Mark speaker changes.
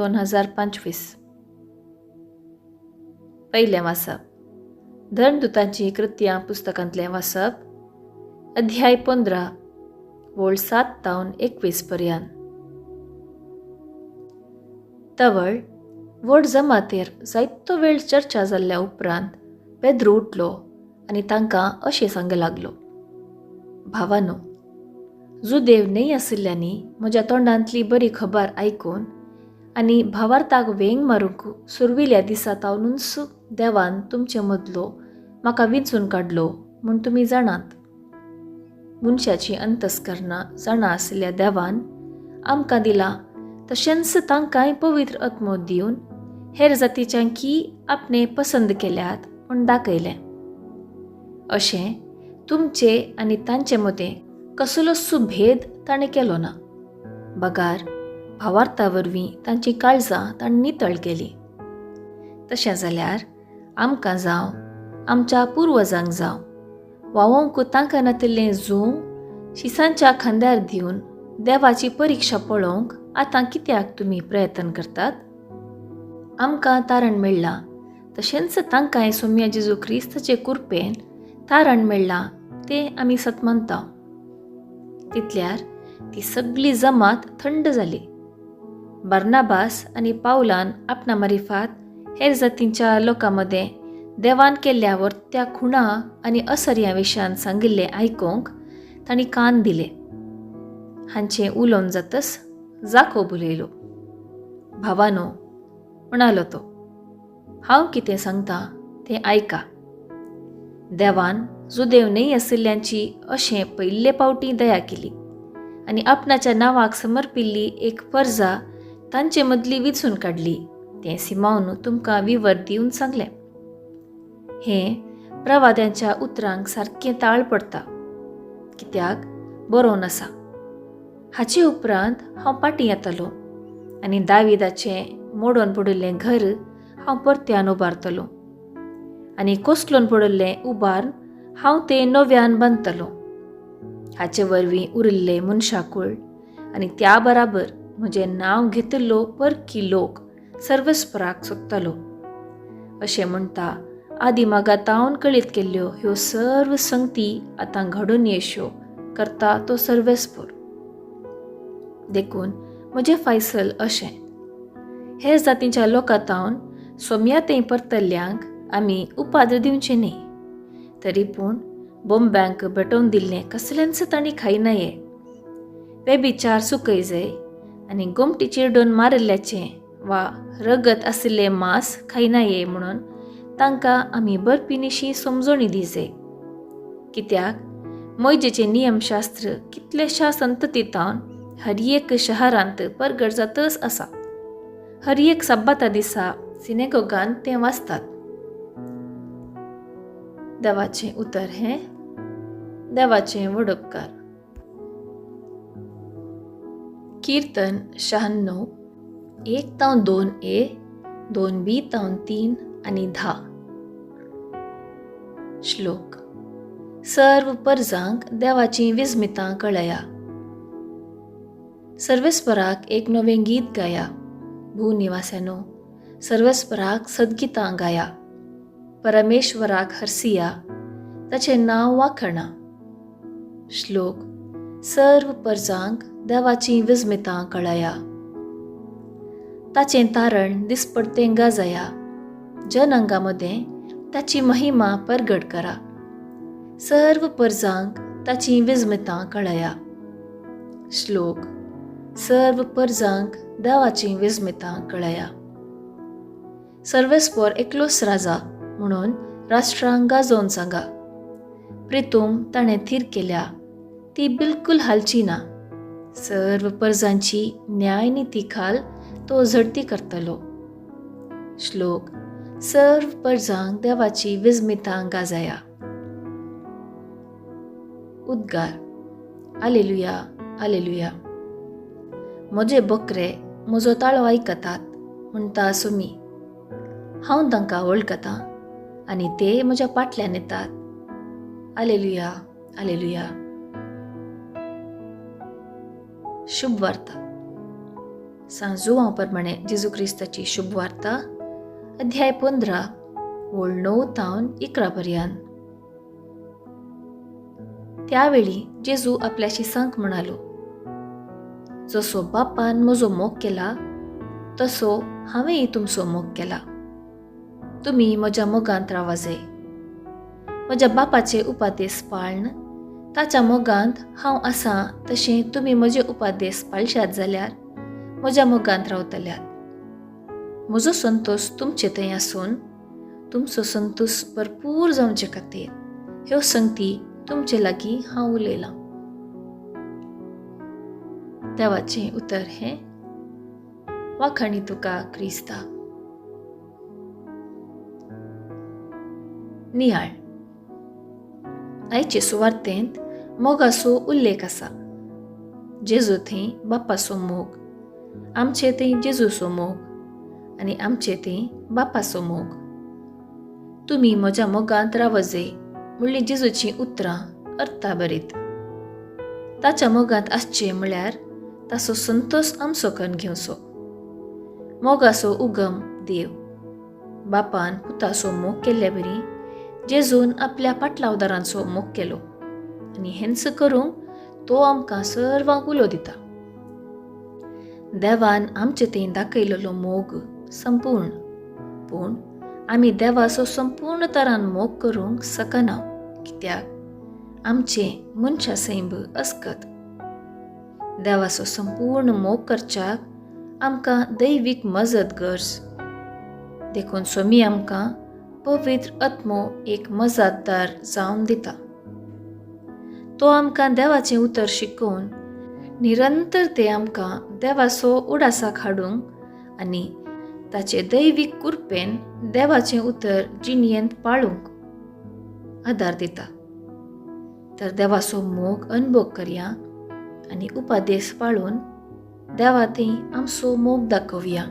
Speaker 1: 2025. पयलें वाचप, धर्मदुतांचीं कृत्यां पुस्तकांतलें वाचप, अध्याय 15, वोळ 7 तावन 21 पर्यंत. तवळ व्हड जमातेर जायतो वेळ चर्चा जाल्ल्या उपरांत पेद्रू उठलो आनी तांकां अशें सांग लागलो, भावानो, जुदेव न्हय आशिल्ल्यांनी म्हज्या तोंडांतली बरी खबर आयकून आनी भावार्थाक वेंग मारूंक सुरविल्या दिसा तावनूच देवान तुमचे मदलो म्हाका विंचून काडलो म्हूण तुमी जाणात. मनशाची अंतस्करणां जाणा आशिल्ल्या देवान आमकां दिला तशेंच तांकांय पवित्र आत्मो दिवन हेर जातीच्यांकी आपणे पसंद केल्यात म्हूण दाखयलें. अशें तुमचे आनी तांचे मदें कसलोच भेद ताणें केलो ना, बगार भावार्था वरवीं तांचीं काळजां ताणें नितळ केलीं. तशें जाल्यार आमकां जावं आमच्या पुर्वजांक जावं वावोवंक तांकां नातिल्लें जूं शिसांच्या खांद्यार दिवन देवाची परिक्षा पळोवंक आतां कित्याक तुमी प्रयत्न करतात? आमकां तारण मेळ्ळां तशेंच तांकांय सोम्या जेजू क्रिस्ताचे कुरपेन तारण मेळ्ळां तें आमी सत मानता. तितल्यार ती सगळी जमात थंड जाली. बार्नाबास आनी पावलान आपणा मारिफात हेर जातींच्या लोकां मदें देवान केल्ल्या वर्त्या खुणा आनी असर्या विशयान सांगिल्लें आयकूंक तांणी कान दिले. हांचें उलोवन जातच जाकोब उलयलो. भावानो, म्हणालो तो, हांव कितें सांगता तें आयका. देवान जुदेव न्हय आशिल्ल्यांची अशें पयले पावटी दया केली आनी आपणाच्या नांवाक समर्पिल्ली एक परजा तांचे मदली विचून काडली तें सिमावन तुमकां विवर दिवन सांगलें. हें प्रवाद्यांच्या उतरांक सारकें ताळ पडता, कित्याक बरोवन आसा, हाचे उपरांत हांव पाटीं येतलो आनी दाविदाचें मोडून पडिल्लें घर हांव परत्यान उबारतलो आनी कोसलून पडिल्लें उबारून हांव तें नव्यान बांदतलो. हाचे वरवीं उरिल्ले मनशाकूळ आनी त्या बराबर म्हजें नांव घेतिल्लो परकी लोक सर्वस्पराक सोदतलो. अशें म्हणटा आदी मागा तावन कळीत केल्ल्यो ह्यो सर्व संगती आतां घडून येश्यो करता तो सर्वेस्पोर. देखून म्हजें फायसल अशें, हेर जातींच्या लोकां तावन सोम्या तें परतल्ल्यांक आमी उपाद्र दिवचे न्ही, तरी पूण बोंब्यांक भेटोवन दिल्लें कसलेंच तांणी खायनाये. वेबिचार सुकय जाय आनी गोमटी चिरडून मारिल्ल्याचें वा रगत आशिल्लें मांस खायनाये म्हणून तांकां आमी बरपिनीशी समजोणी दिजे. कित्याक मोयजेचें नियमशास्त्र कितलेश्या संतती तावन हर एक शहरांत परगट जातच आसा. हर एक सब्बाता दिसा सिनेगोगान तें वाचतात. देवाचें उतर हें देवाचें वडोपकार. कीर्तन 96, 1 तावन 2 ए, 2 बी तावन 3 आनी 10. श्लोक. सर्व परजांक देवाचीं विस्मितां कळया. सर्वेस्पराक एक नवें गीत गाया. भूनिवास्यानो, सर्वेस्पराक सद्गितां गाया. परमेश्वराक हरसिया, ताचें नांव वाखणा. श्लोक. सर्व परजांक देवाचीं विस्मितां कळया. ताचें तारण दिसपडतें गाजया. जनअंगा मदें ताची महिमा परगट करा. सर्व परजांक ताचीं विस्मितां कळया. श्लोक. सर्व परजांक देवाचीं विस्मितां कळया. सर्वेस्पोर एकलोच राजा म्हणून राष्ट्रांक गाजोवन सांगा. प्रितूम ताणें थीर केल्या ती बिलकुल हालची ना. सर्व परजांची न्यायनिती खाल तो झडती करतलो. श्लोक. सर्व परजांक देवाची विस्मितां गाजया. उद्गार. आलेलुया, आलेलुया. म्हजे बकरे म्हजो ताळो आयकतात म्हणटा सुमी. हांव तांकां वळखतां आनी ते म्हज्या फाटल्यान येतात. आलेलुया, आलेलुया. शुभ वार्ता. सां जुवांव प्रमाणे जेजू क्रिस्ताची शुभवार्ता अध्याय 15 ओळ 9 तावन 11 पर्यंत. त्यावेळी जेजू आपल्या शिसांक म्हणालो, जसो बापान म्हजो मोग केला तसो हांवेंय तुमचो मोग केला. तुमी म्हज्या मोगांत रावाजे. म्हज्या बापाचे उपादेस पाळन ताच्या मोगांत हांव आसा तशें तुमी म्हजे उपादेस पाळशात जाल्यार म्हज्या मोगांत रावतल्यात. म्हजो संतोश तुमचे थंय आसून तुमचो संतोश भरपूर जावचे खातीर ह्यो संगती तुमचे लागीं हांव उलयलां. देवाचें उतर हें. वाखाणी तुका क्रिस्ता. नियाळ. आयचे सुवार्तेंत मोगाचो उल्लेख आसा. जेजू थंय बापाचो मोग, आमचे थंय जेजूचो मोग आनी आमचे थंय बापाचो मोग. तुमी म्हज्या मोगांत रावजे म्हणली जेजूचीं उतरां अर्थाभरीत. ताच्या मोगांत आसचें म्हळ्यार ताचो संतोश आमचो करून घेवचो. मोगाचो उगम देव. बापान पुताचो मोग केल्ल्या बरी जेजून आपल्या पाटलावदारांचो मोग केलो आनी हेंच करूंक तो आमकां सर्वांक उलो दिता. देवान आमचे थंय दाखयलेलो मोग संपूर्ण, पूण आमी देवाचो संपूर्ण तरान मोग करूंक शकना कित्याक आमचें मनशा सैंब अस्कत. देवाचो संपूर्ण मोग करच्याक आमकां दैवीक मजत गरज. देखून स्वामी आमकां पवित्र आत्मो एक मजातदार जावन दिता. तो आमकां देवाचें उतर शिकोवन निरंतर ते आमकां देवाचो उडासाक हाडूंक आनी ताचे दैवीक कृपेन देवाचें उतर जिणयेंत पाळूंक आदार दिता. तर देवाचो मोग अनुभव करया आनी उपादेस पाळून देवा थंय आमचो मोग दाखोवया.